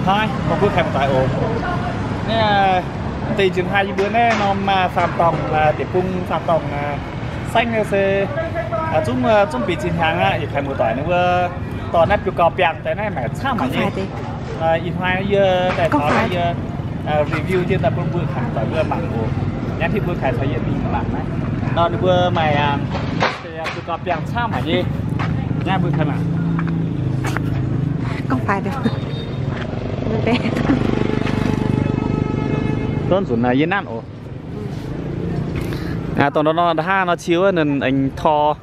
Hnoi gorngv mbuo kaaix muoz-doic oc. Naaiv deix njiec hnoi yie mbuo naaiv norm faam-dorngh, deic-bung faam-dorngh saengv nyei se zungv, zungv benx zinh hnyangx aqv. Yietc kaaix muoz-doic ninh mbuo dorh naaiv biouv-gauh biangh daaih naaiv maaic camv mangc nyei. Ih hnoi yie daaih taux naaiv yie review jienv daaih bun mbuo kaaix muoz-doic mbuo mangc oc. Nyanv hiuv mbuo kaaix caux yie mingh mangc naaiv nor ninh mbuo maaih biouv-gauh biangh camv mangc nyei. Nyanv mbuo kaaix mangc. Donv nzunc yie nanv oc. Dongh nor hnangv nor cie wuov ninh aengx tor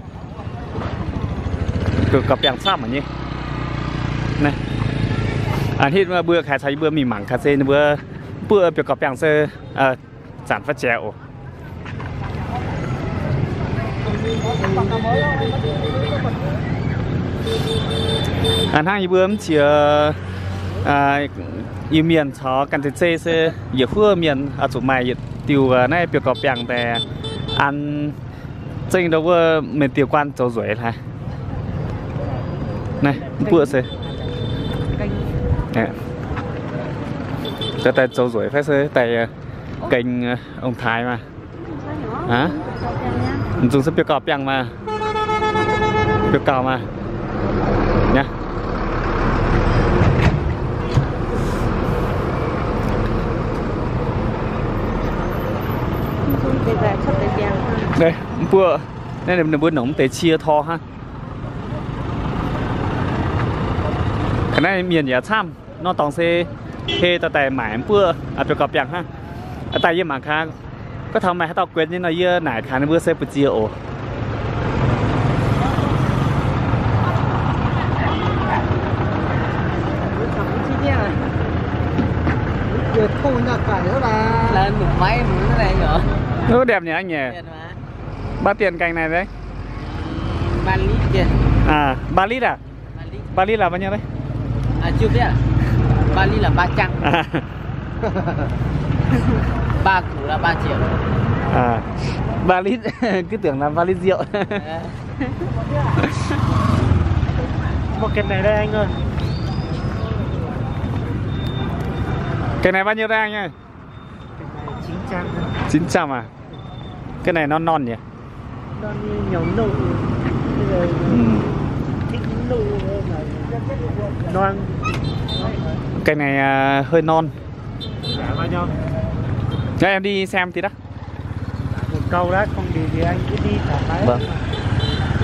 biouv-gauh biangh camv mangc nyei. Hitv mbuo kaaix caux yie mbuo mingh mangc gaax se ninh mbuo buoqv biouv-gauh biangh se zanc fai jaax oc. Hnangv yie mbuo mv ziex Iu-Mienh caux ganh zeiv-zeiv se yietc huov mienh oix zuqc maaih yietc diuh naaiv biouv-gauh biangh daaih an zengv ndo wuov mienh diuh guaan zoux nzueic hlaax. Naaiv mv buoqv se daaih zoux nzueic fai se daaih gengh ong-taaix maah. Mv zungv se biouv-gauh biangh maah. Biouv-gauh maah. Mv buoqv naaiv ninh mbuo nongc mv deix cie tor hnangv. Ga'naaiv mienh yaac camv nor, dorngx se hei daaih daaih maaic mv buoqv biouv-gauh biangh hnangv. Daaih yie mangc gaax, gorngv taux maaih haaix dauh guenx nyei nor, yie naaic gaax ninh mbuo se mbu'ziex oc. Ba tiền cành này đấy. Ba lít à? Ba lít là bao nhiêu đấy? À, chưa biết à? Ba lít là ba trăm. À. Ba củ là ba triệu. À, ba lít. Cứ tưởng là ba lít rượu. Một cái này đây anh ơi. Cái này bao nhiêu đây anh ơi? Chín trăm à? Cái này non non nhỉ? Non như nhiều nụ. Thích nụ non. Cái này hơi non. Dạ, bao nhiêu? Cho em đi xem tí đã. Một câu đã, không thì, thì anh cứ đi thoải mái. Vâng.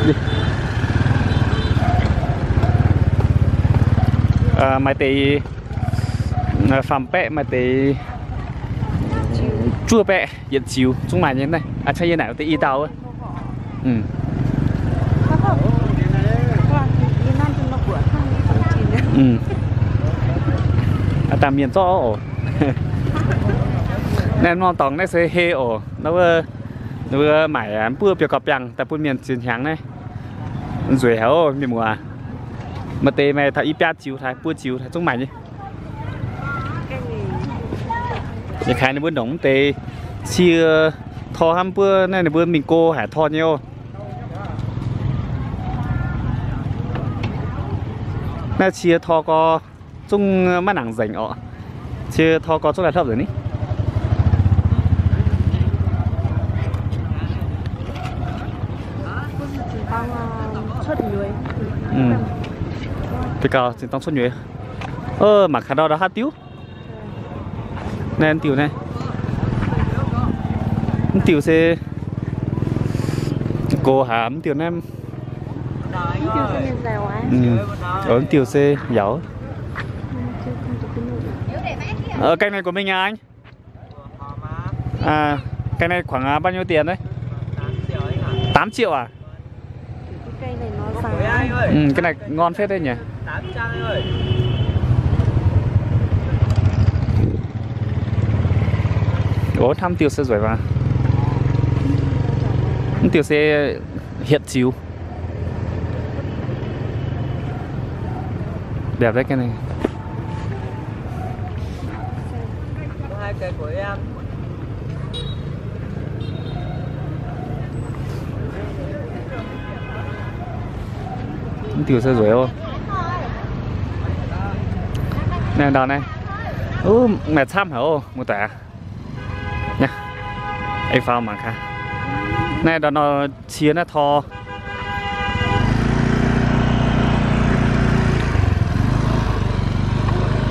Đi. Ờ, mày thì Faam-baeqv maaih deix juov baeqv yietc ziux zungv maaih nyei naaiv. Aa, cang yie naaic deix i dauh. Aa, dangh mienh zorqv oc. Naaiv norm dorngx naaiv se hei oc. Naaiv wuov, ninh mbuo maaic mv buoqv biouv-gauh biangh daaih bun mienh zinh hnyangx naaiv. Nzueic haic oc mienh muoz. Maaih deix maaih taux i biaa ziux taaih, buo ziux taaih zungv maaih nyei. Yie kaaix ninh mbuo nongc mv deix cie tor hnamv buov naaiv ninh mbuo mingh go haic tor nyei oc. Naaiv cie tor gorx zungv maiv nangc nzengc oc. Cie tor gorx zungv laih hlopv nzengc ni. Deix gauh zinh dorng cuotv nyueiz. Mangc gaax ndau ndau haav diuv. Naaiv diuh naaiv, mv diuh se gox haic, mv diuh naaiv. Mv diuh se yaauc. Canh naaiv của mình à anh? À, canh naaiv khoảng bao nhiêu tiền đấy? Tám triệu à? Cái này ngon phết đấy nhỉ? Ủa, thăm tiêu sẽ giỏi mà. Tiêu sẽ hiện chịu. Đẹp đấy cái này. Mv diuh se nzueic oc. Naaiv ndau naaiv, maaih camv haic oc, muoz-doic aac. Aengx faaux mangc gaax. Naaiv ndau nor cie naaiv tor.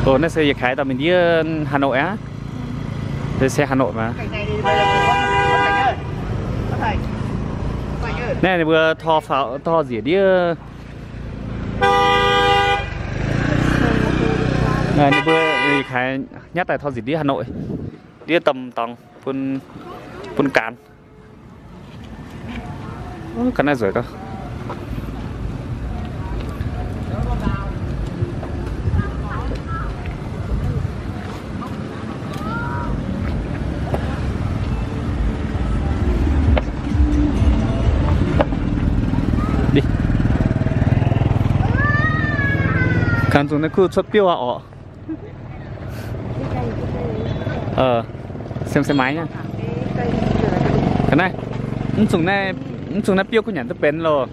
Oc, naaiv se yietc kaaix dauh mingh ndiev Hà Nội aqv. Se Hà Nội maah. Naaiv ninh mbuo tor faaux, tor njiec ndiev. Ninh mbuo yietc kaaix nyatv daaih tor njiec ndiev Hà Nội, ndiev domh dorngx bun, bun gaanx. Ga'naaiv nzueic gauh. Kangx zuqc naaiv kuv cuotv biouv aqv orqc. Siemx se maaiz nyei. Ga'naaiv, mv zungh naaiv, mv zungh naaiv biouv kuv nyanc duqv benx loh.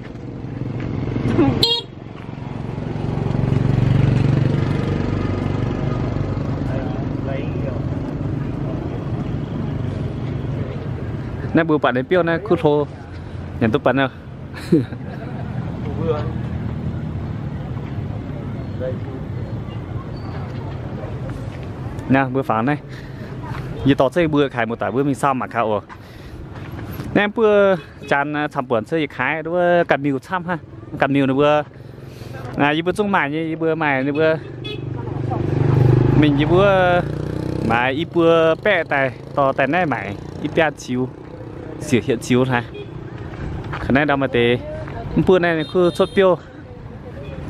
Naaiv mbuo buatc ninh biouv naaiv kuv hlo, nyanc duqv benx loh. Naaiv mbuo faaux naaiv, yie dorh zengv mbuo kaaix muoz-doic mbuo mingh saau mangc gaax oc. Naaiv mbuo janx camv-buonc se yietc kaaix wuov ganh miuc camv hnangv. Ganh miuc ninh mbuo, yie mbuo zungv maaih nyei, yie mbuo maaih ninh mbuo mingh yie mbuo maaiz i buo baeqv daaih dorh daaih naaiv maaic i biaav ziux, siec hietc ziux hlaax. Ga'naaiv ndau maaih deix mv buo naaiv kuv cuotv biouv,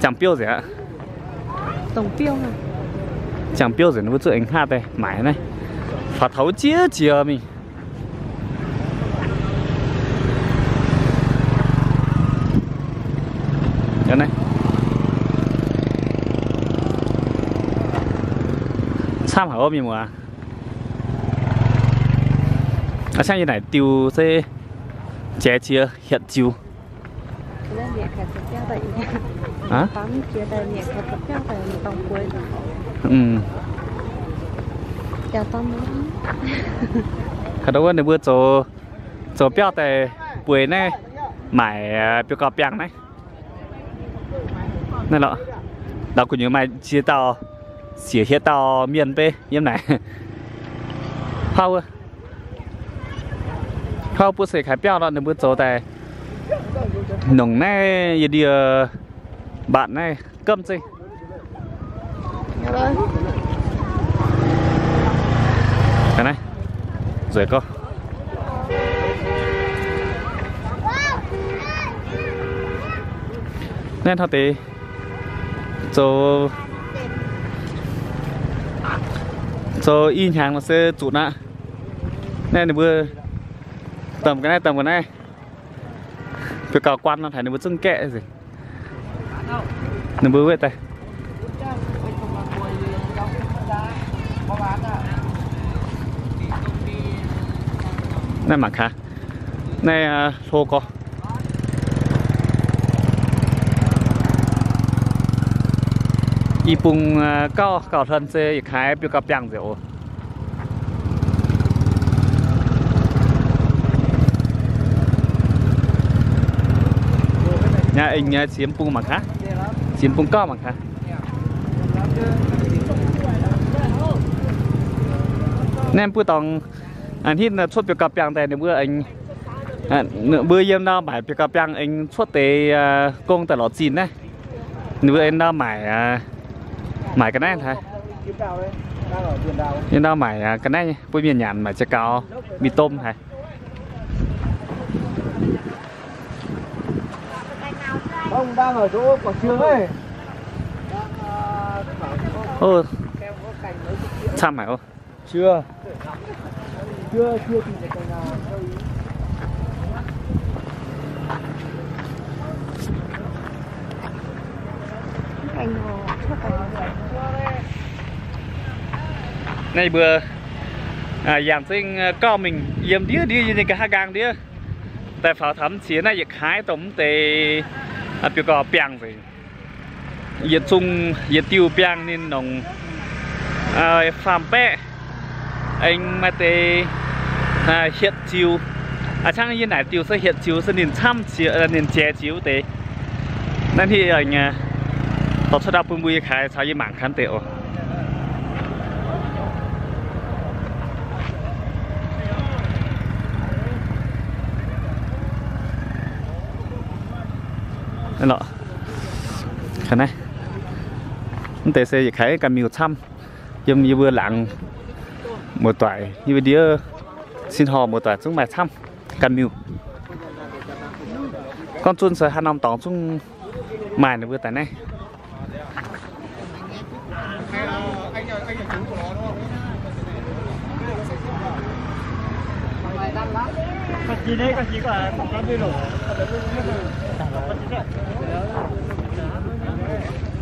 jangx biouv nzengc aqv. Jangx biouv nzengc ninh mbuo zuqc aengx haav daaih maaic naaiv. Faaux taux wuov jiex jiex mingh. Camv haic wuov mienh muoz. A'ciangv yie naaic diuh se jiex jiex hietc ziux. Haaix ndau wuov ninh mbuo zoux, zoux biauv daaih bueix naaiv maaic biouv gauh biangh naaiv. Naaiv lorqc, ndau gu'nyuoz maaih ziex dauh, siec hietc dauh mienh beiv yiem naaic. Huaav wuov, huaav wuov buov se kaaix biauv lorqc, ninh mbuo zoux daaih nongc naaiv yie ndie mbatc naaiv gamv zeiv. Naaiv nzueic gorngv. Naaiv hnangv deix zoux, zoux i hnyangx nor se zuqc aqv. Naaiv ninh mbuo domh ga'naaiv, domh ga'naaiv, biouv gauh guanh nor haic ninh mbuo zungv gaeqv nzengc. Ninh mbuo wetv daaih. Naaiv mangc gaax. Naaiv hlo gorx. I bung gauh gauh hlen se yietc kaaix biouv gauh biangh nzengc oc. Naaiv eng nyei siemx bung mangc gaax. Siemx bung gauh mangc gaax. Naaiv mbuo dorngx hnangv cuotv biouv gauh biangh daaih ninh mbuo aengx, mbuo yiem ndau maaic biouv gauh biangh aengx cuotv deix gong daaih lorz zinh naaiv. Ninh mbuo aengx ndau maaic, maaic ga'naaiv hlaax. Yiem ndau maaic ga'naaiv bun mienh nyanc, maaic ziepc gaux, mì tôm hlaax. Camv haic oc. Naaiv mbuo yangh zengv gauh mingh yiem ndiev ndiev yiem nyei nqa'haav nqaang ndiev, daaih faaux taux mv ziex naaiv yietc kaaix dongh mv deix biouv gauh biangh nzengc. Yietc zungh yietc diuh biangh ninh nongc Faam-baeqv aengx maaih deix hietc ziux. A'ciangv yie naaic diuh se hietc ziux se ninh camv, ninh jiex ziux deix. Naaiv hitv dorh cuotv daaih bun mbuo yie kaaix caux yie mangc gaax deix oc. Naaiv deix se yietc kaaix ganh miuc camv. Yiem yie mbuo laangz muoz-doic, yie mbuo ndiev sin horh muoz-doic zungv maaih camv ganh miuc. Gorngv zunh se haaix norm dorngx zungv maaih ninh mbuo daaih naaiv.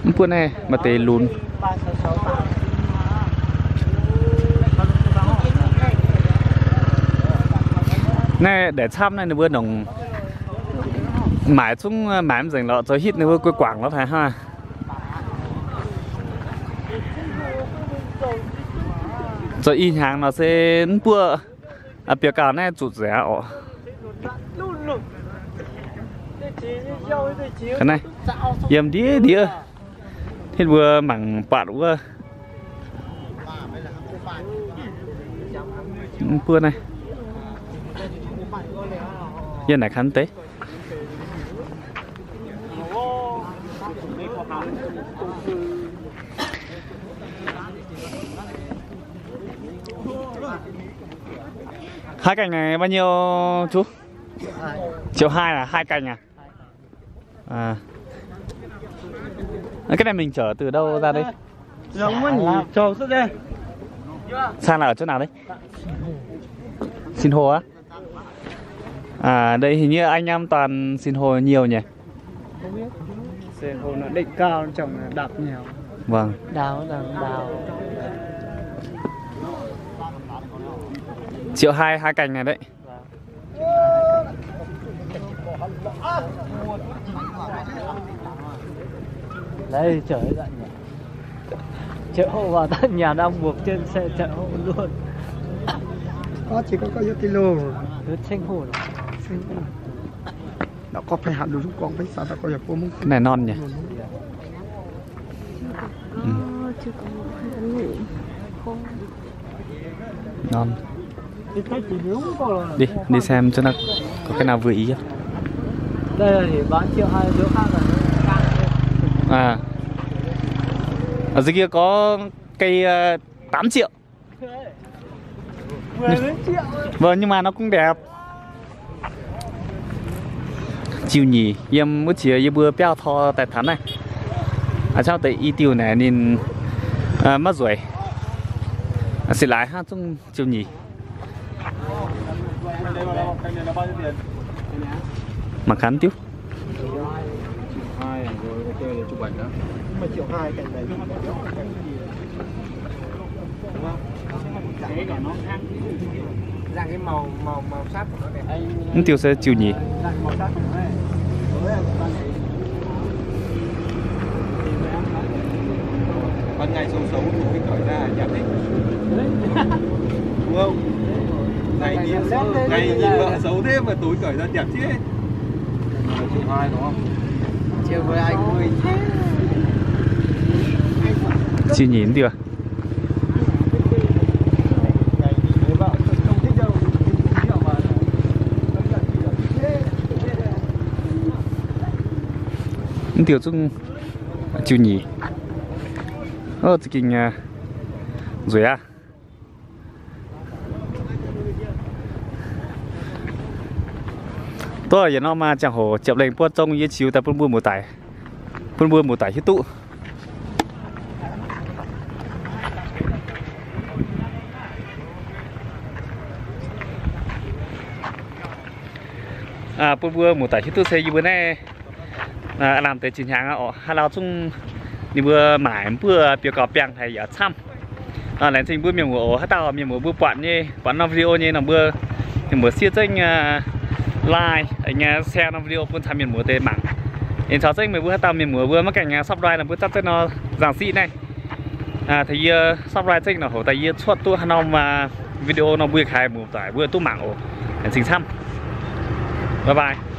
Mv buonv naaiv maaih deix lunx. Naaiv ndaix camv naaiv ninh mbuo nongc maaic zungv maaic mv nzengc lorqc, zoux hitv ninh mbuo guei guangc lorqc haic hnangv. Zoux ih hnyangx nor se mv buoqv biouv gauh naaiv zuqc nzengc aqv oc. Naaiv yiem ndiev ndiev, hitv mbuo mangc buatc wuov. Mv buoqv naaiv, yie naaic kanh deix. Hai cành này bao nhiêu chú? Triệu hai à, hai cành à? À. Cái này mình chở từ đâu ra đây? Sang là ở chỗ nào đấy? Sinh Hồ á? À, đây hình như anh em toàn Sinh Hồ nhiều nhỉ? Sinh Hồ nó đỉnh cao, trồng đạp nhiều. Vâng. Đào, đào, đào. Triệu hai, hai cành này đấy. Đấy, chở lại nhỉ. Chợ hộ vào tận nhà đang buộc trên xe chợ hộ luôn. Có chỉ có, có Yết Ti Lô. Có Seng Hồ. Seng Hồ. Nó có phải hạt lúa Trung Quốc phải sao ta có giờ cô muốn. Cái này non nhỉ? Ừ. Ngon. Đi, đi xem cho nó có cái nào vừa ý. Đây là để bán triệu hai, lúa khác là. À. Ở dưới kia có cây, ờ, tám triệu. Vâng, nhưng mà nó cũng đẹp. Triệu nhì, yiem wuov qiex yie mbuo biauv tor daaih taux naaiv. A'ciangv deix i diuh naaic ninh maiv nzueic. Aa, se laaix hnangv zungv triệu nhì. Mangc gaax diuv. Mv diuh se triệu nhì. Ban ngày xấu xấu, tối cởi ra đẹp đấy. Đúng không? Ngày nhìn, ngày nhìn vợ xấu thế mà tối cởi ra đẹp chứ. Triệu hai đúng không? Triệu hai. Triệu nhì mv diuh. Mv diuh zungv triệu nhì. Ov, za'gengh nzueic aqv. Duqv yietc norm maah, ziangh hoc ziepc lengh buo zong yie ziux daaih bun mbuo muoz-doic, bun mbuo muoz-doic hiuv duqv. Bun mbuo muoz-doic hiuv duqv se yie mbuo naaiv lamh deix zinh hnyangx oc, haaix lauh zungv ninh mbuo maaic mbuo biouv gauh biangh haic yaac camv. Laengz zingh mbuo mienh muoz oc, haaix dauh mienh muoz mbuo buatc nyei, buatc norm video nyei nor mbuo mienh muoz siev zengv like, share norm video bun caux mienh muoz deix mangc. Aengx caux zengv meih mbuo haaix dauh mienh muoz mbuo maiv gaengh subscribe nor mbuo zatv zengv nor nzangc siqv naaiv. Tengx yie subscribe zengv nor, hoc daaih yie cuotv duqv haaix norm video nor mbuo kaaix muoz-doic mbuo duqv mangc oc. Laengz zingh camv. Bye bye.